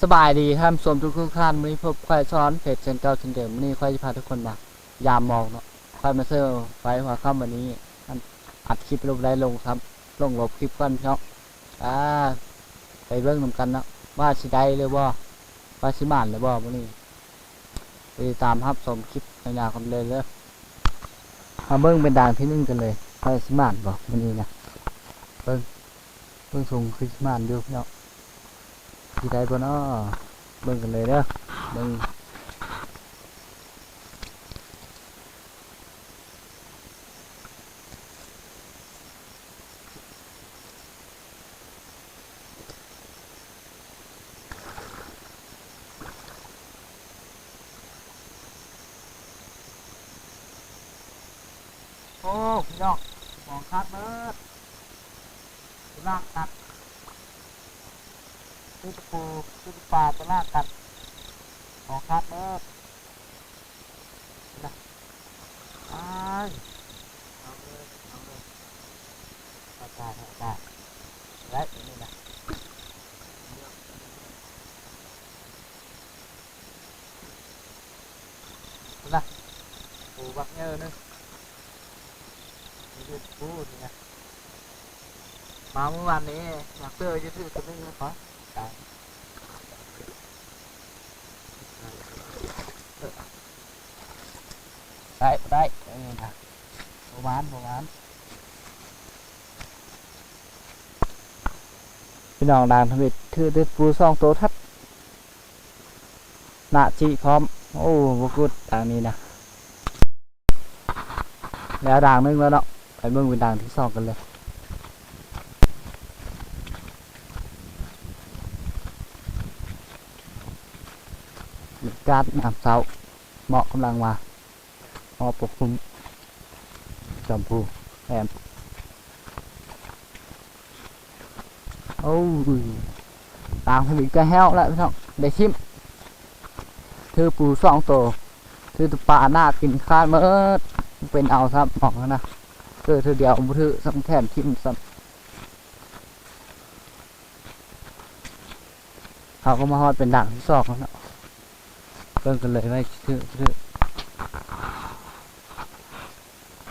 ສະບາຍດີທ່ານຜູ້ຊົມທຸກໆທ່ານ, ມື້ນີ້ພົບຂ້ອຍສອນເພຈເຊັ່ນເກົ່າເຊັ່ນເດີມ. ມື້ນີ້ຂ້ອຍຊິພາທຸກຄົນມາຢາມໝອກເນາະ. ຂ້ອຍມາເຊີໄຟຫົວຄ່ຳມື້ນີ້ ອັນ ອັດຄລິບລົງໄດ້ລົງຊ້ຳ ລົງລົບຄລິບກ່ອນເນາະ. ອ່າ ໄປເບິ່ງນຳກັນເນາະ ວ່າຊິໄດ້ຫຼືບໍ່ ວ່າຊິໝານຫຼືບໍ່ມື້ນີ້. ໄປຕິດຕາມຮັບຊົມຄລິບຍາວໆກັນເລີຍເດີ. ມາເບິ່ງເປັນດາງທີໜຶ່ງກັນເລີຍ ວ່າຊິໝານບໍ່ມື້ນີ້ນະ. ເບິ່ງ ເບິ່ງຊົງຄືຊິໝານຢູ່ເນາະ. ຊິໄດ້ບໍ່ເນາະ ເບິ່ງກັນເລີຍເດີ ເບິ່ງ. ໂອ້ ພີ່ນ້ອງ ຂອງຂາດເບີດ ລາກກັດ ຄືຕະປູ ຄືຕະປາ ຕະລາກກັດ ຂອງຂາດເບີດ. ນະ ອ້າຍ ເອົາເລີຍ ເອົາເລີຍ ປາກາດ ປາກາດ ໄດ້ ນີ້ນະ ນະ ປູບັກເຍີໜຶ່ງ ນີ້ຄືປູນີ້ນະ. ມາມື້ວານນີ້ ຢາກເຈີຢູ່ຖືກຕົວໜຶ່ງນະ ຂໍຕາຍ. ໄດ້ ໄດ້ ເອີ ບໍ່ໝານ ບໍ່ໝານ. ພີ່ນ້ອງ ດາງທຳອິດ ຖືກ ຖືກປູສອງໂຕທັດ ນະຈິພ້ອມ. ໂອ້ ບໍ່ກຸດດາງນີ້ນະ. ແລ້ວດາງໜຶ່ງແລ້ວເນາະ ໄປເບິ່ງເປັນດາງທີສອງກັນເລີຍ. ບັນຍາກາດຍາມເຊົ້າ ໝອກກຳລັງມາ ໝອກປົກຄຸມ ຈອມພູແອມ. ໂອ້ຍ ຕາງທຳອິດກະແຫ້ວແລ້ວພີ່ນ້ອງ ໄດ້ຖິ້ມ. ຖືກປູສອງໂຕ ຖືກຕະປາໜ້າກິນຂາດໝົດ ເປັນເອົາຊ້ຳໝອກຫັ້ນນະ. ເກີດເທື່ອດຽວບໍ່ຖືກຊ້ຳ ແຖມຖິ້ມຊ້ຳ. ເຮົາກໍມາຮອດເປັນດາງທີສອງແລ້ວເນາະ ເບິ່ງກັນເລີຍວ່າຊິຖືກ ຖືກ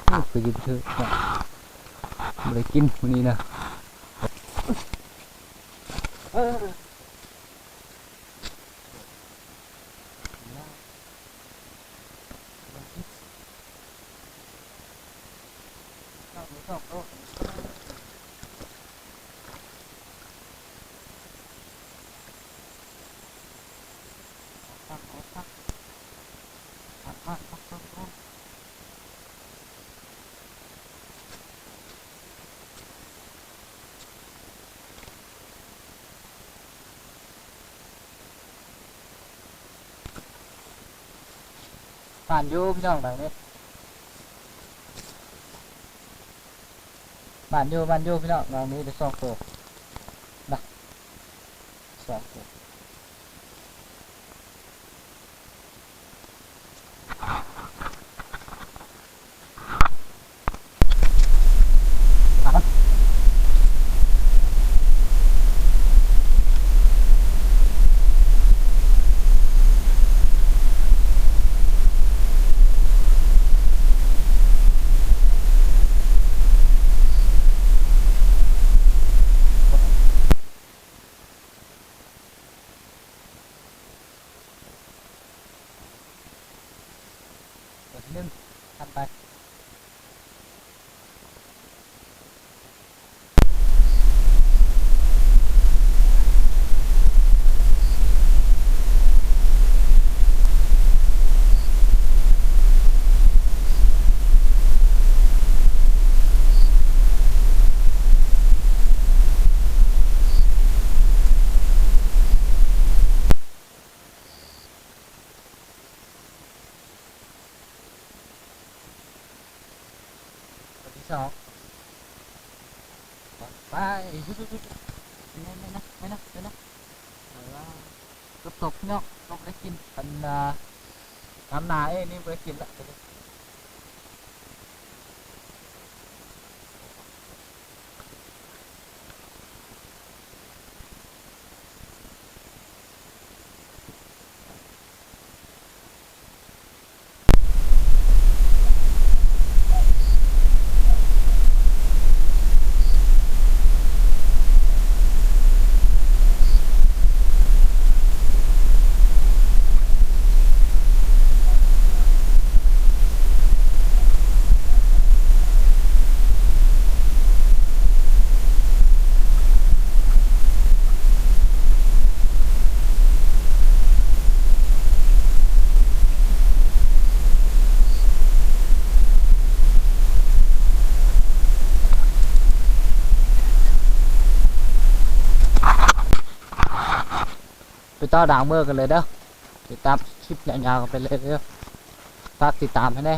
ໂອ້ ຄືຊິຖືກເນາະ ບໍ່ໄດ້ກິນມື້ນີ້ນະ. ເອີ. ໝານຢູ່ພີ່ນ້ອງ ດາງນີ້ ໝານຢູ່ ໝານຢູ່ພີ່ນ້ອງ ດາງນີ້ໄດ້ສອງໂຕນະ ສອງໂຕ. ຕົວທີໜຶ່ງ ຜ່ານໄປ. ຕົວທີສອງ ໄປ ແມ່ນ ແມ່ນນະ ແມ່ນນະ ແມ່ນນະ ເອີ ເກືອບຕົກພີ່ນ້ອງ ຕົກໄດ້ກິນ ອັນ ນາ ນ້ຳນາເອ ນີ້ບໍ່ໄດ້ກິນລະ. ໄປຕໍ່ດ່າງເມີກັນເລີຍເດີ. ຕິດຕາມຄລິບຍາວໆກັນໄປເລີຍເດີ. ຝາກຕິດຕາມໃຫ້ແດ່.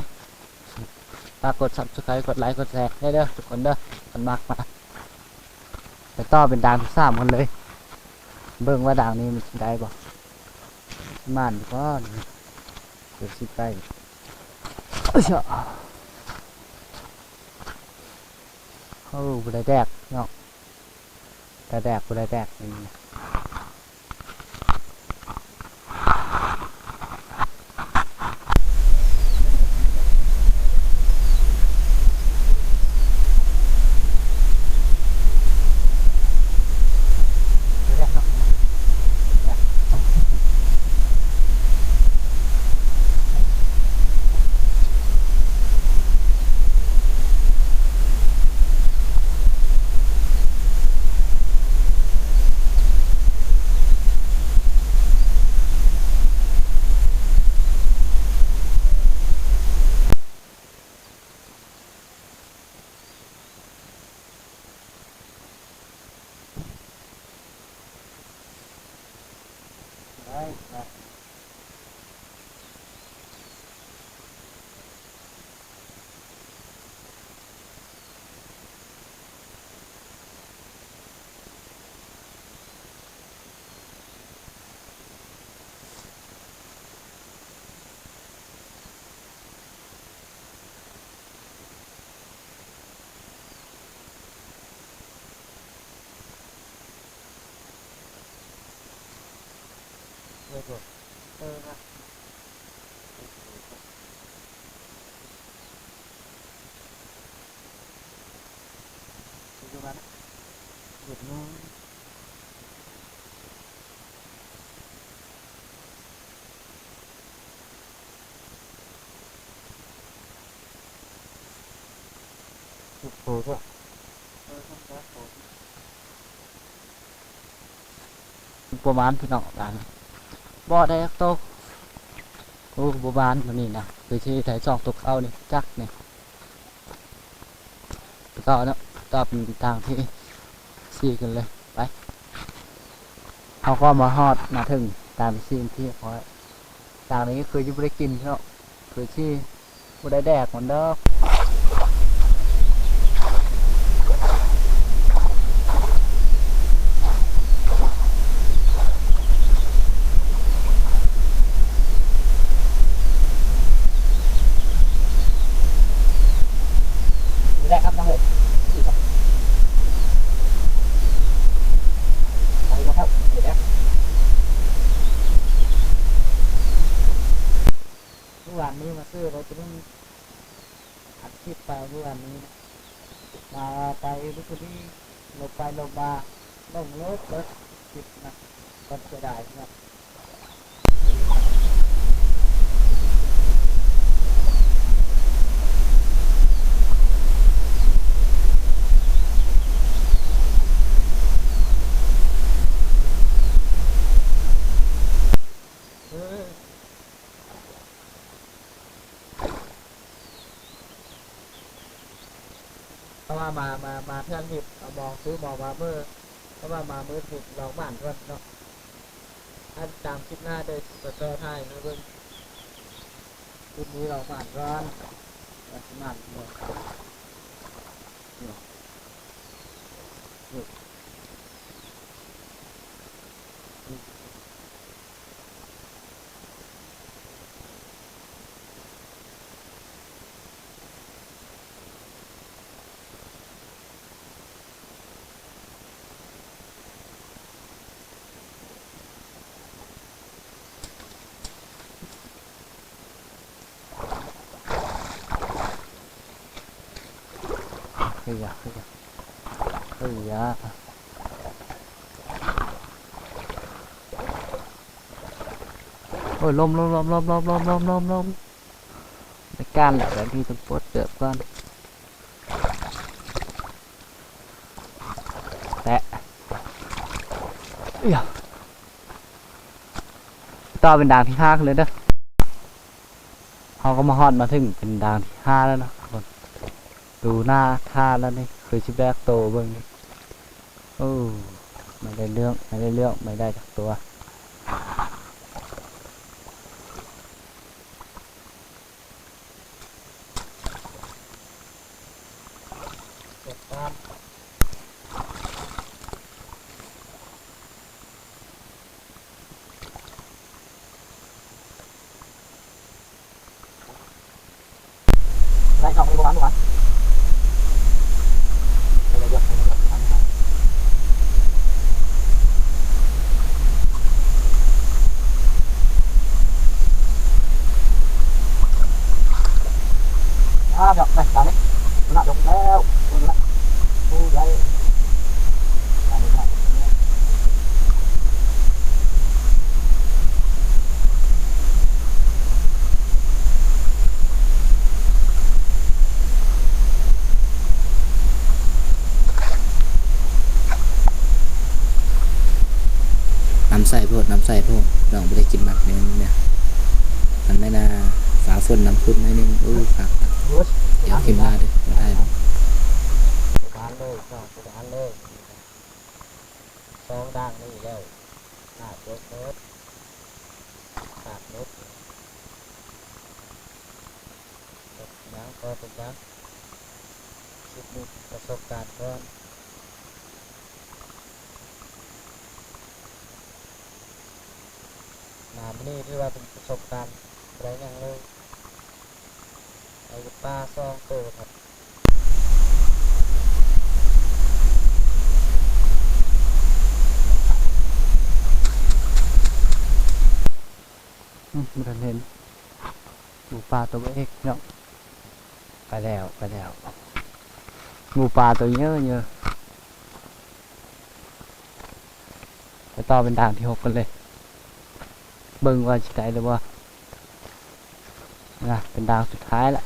ຝາກກົດ Subscribe ກົດໄລ ກົດແຊໃຫ້ເດີທຸກຄົນເດີ ຄັນມັກມາ. ໄປຕໍ່ເປັນດ່າງທີສາມກັນເລີຍ. ເບິ່ງວ່າດ່າງນີ້ມັນຊິໄດ້ບໍ່? ຊິໝານບໍ່ນີ້? ເດີຊິໄປ. ໂອ້ ບໍ່ໄດ້ແດກເນາະ. ຕາແດກບໍ່ໄດ້ແດກນີ້. ບໍ່ມານພີ່ນ້ອງ ບາດນີ້ບໍ່ໄດ້ຈັກໂຕ. ໂອ້ ບໍ່ມານມື້ນີ້ນະ ຄືຊິໄດ້ສອງໂຕເກົ້ານີ້ຈັກນີ້. ຕໍ່ເນາະ ຕໍ່ເປັນດ່າງທີສີ່ກັນເລີຍ. ໄປ ເຮົາກໍມາຮອດມາເຖິງດ່າງທີສີ່ທີ່ຮຽບຮ້ອຍ. ດ່າງນີ້ຄືຊິບໍ່ໄດ້ກິນເນາະ ຄືຊິບໍ່ໄດ້ແດກມັນດອກ. ມື້ວານນີ້ມາຊື້ໄດ້ຕົວໜຶ່ງ ອັດຄລິບໄປມື້ວານນີ້ນະ ມາໄປລຸກນີ້ ລົບໄປລົບມາ ລົງເລີກເບິດຄລິບນະ ກໍເສຍດາຍເນາະ. ເພາະວ່າມາ ມາ ມາເທື່ອນມິດ ເອົາມອງຊື້ມອງມາມື້ ເພາະວ່າມາມື້ທິດລອງໝານກ່ອນເນາະ. ຖ້າຕິດຕາມຄລິບໜ້າເດີ ຊິຕໍ່ຖ່າຍໃຫ້ເບິ່ງ. ຄລິບນີ້ລອງໝານກ່ອນ ວ່າຊິໝານບໍ່. ເຮີ້ຍ ເຮີ້ຍ ເຮີ້ຍ. ໂອ້ຍ ລົມ ລົມ ລົມ. ໄດ້ການແລ້ວ ແບບນີ້ຕ້ອງປົດເກີບກ່ອນ. ແຕະ ເອີຍ ຕໍ່ເປັນດ່າງທີຫ້າກັນເລີຍເດີ. ເຮົາກໍມາຮອດມາເຖິງເປັນດ່າງທີຫ້າແລ້ວເນາະທຸກຄົນ. ດູໜ້າທ່າແລ້ວນີ້ ຄືຊິແບກໂຕເບິ່ງນີ້. ໂອ້ ໄມ່ໄດ້ເລື່ອງ ໄມ່ໄດ້ເລື່ອງ ໄມ່ໄດ້ຈັກຕົວ. າມວັນ ອ່າ ດອກໄມ້ຕາມນີ້ ນະ ດອກແລ້ວ ໂອ້ຍ ນະ ໂອ້ຍ ໄດ້ ຕາມນີ້ນະ. ນ້ຳໃສໂພດ ນ້ຳໃສໂພດ ນ້ອງບໍ່ໄດ້ກິນມັນນີ້ ມັນແມ່ນ ອ່າ ຟ້າຝົນນ້ຳຂຸ້ນໜ້ອຍໜຶ່ງ. ໂອ້ ຄັກ ດຽວພິມມາເດີ ມາຖ່າຍ ເອົາ ສອງດ່າງນີ້ແລ້ວ ໜ້າຈົບເໝິດ ຂາດເໝິດ ເປັນຫຍັງ ບໍ່ເປັນຫຍັງ ຄລິບນີ້ປະສົບການກ່ອນ ໜ້າມື້ນີ້ຖືວ່າເປັນປະສົບການ ບໍ່ໄດ້ຫຍັງເລີຍ ໄດ້ປາສອງໂຕຄັບ. ອືມ ບໍ່ທັນເຫັນ ໝູປ່າໂຕເອກເນາະ ໄປແລ້ວ ໄປແລ້ວ ໝູປ່າໂຕເຍີະໆ. ໄປຕໍ່ເປັນດ່າງທີຫົກກັນເລີຍ ເບິ່ງວ່າຊິໄດ້ຫຼືບໍ່ ນະ ເປັນດ່າງສຸດທ້າຍລະ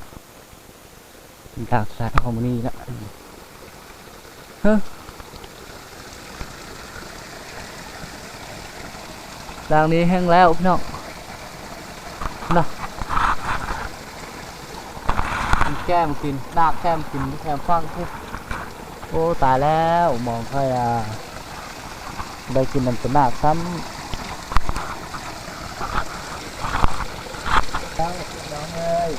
ເປັນດ່າງສຸດທ້າຍຂອງມື້ນີ້ລະ ເຮີ ດ່າງນີ້ແຫ້ງແລ້ວພີ່ນ້ອງ ນະ. ແກ້ມກິນ ນາກແກ້ມກິນ ແກ້ມຟັງພຸ້ນ ໂອ້ ຕາຍແລ້ວ ມອງຂ້ອຍ ອ່າ ໄດ້ກິນນ້ຳຕະໜາກຊ້ຳ ເຈົ້າ ພີ່ນ້ອງເອີຍ.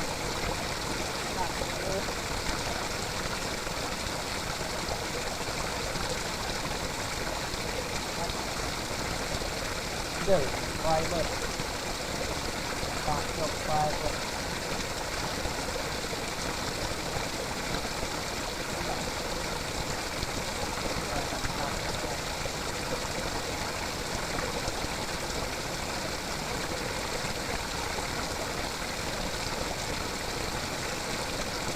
ເດີ ໄວເບີດ ປາກຈົບໄວເບີດ.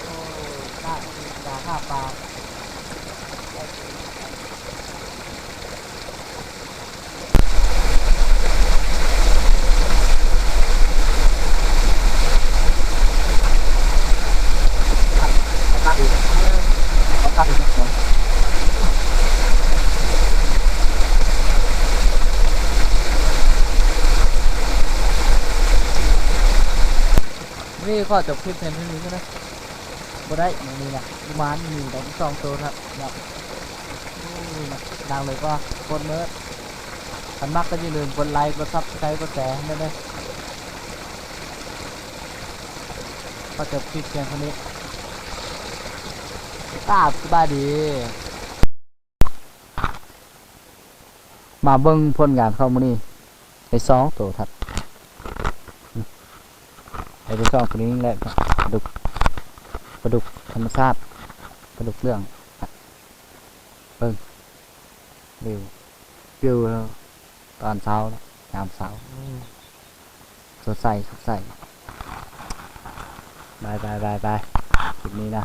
ໂອ້ຍ ໜ້າກິນ ໜ້າຫາປາ. ນີ້ຂໍຈົບຄລິບພຽງເທົ່ານີ້ກ່ອນເດີ ບໍ່ໄດ້ ມື້ນີ້ນະ ປະມານນີ້ໄດ້ສອງໂຕແລ້ວເນາະ. ໂອ້ຍ ດັງເລີຍວ່າ ໂຄດເມີດ. ຄັນມັກກໍຢ່າລືມກົດໄລ ກົດຊັບສະໄຄຣບ໌ ກົດແຊໃຫ້ແດ່ເດີ. ຂໍຈົບຄລິບພຽງເທົ່ານີ້ ສະບາຍດີ. ມາເບິ່ງຜົນງານຂອງມື້ນີ້ ໄດ້ສອງໂຕທັດ ໄດ້ໄປສອງໂຕນີ້ແຫຼະ ປາດຸກ ປາດຸກທຳມະຊາດ ປາດຸກເຫຼືອງ. ເບິ່ງວິວ ວິວຕອນເຊົ້າ ຍາມເຊົ້າ ໂອ້ ສົດໃສ ສົດໃສ. ບາຍ ບາຍ ບາຍ ບາຍ ຄລິບນີ້ນະ.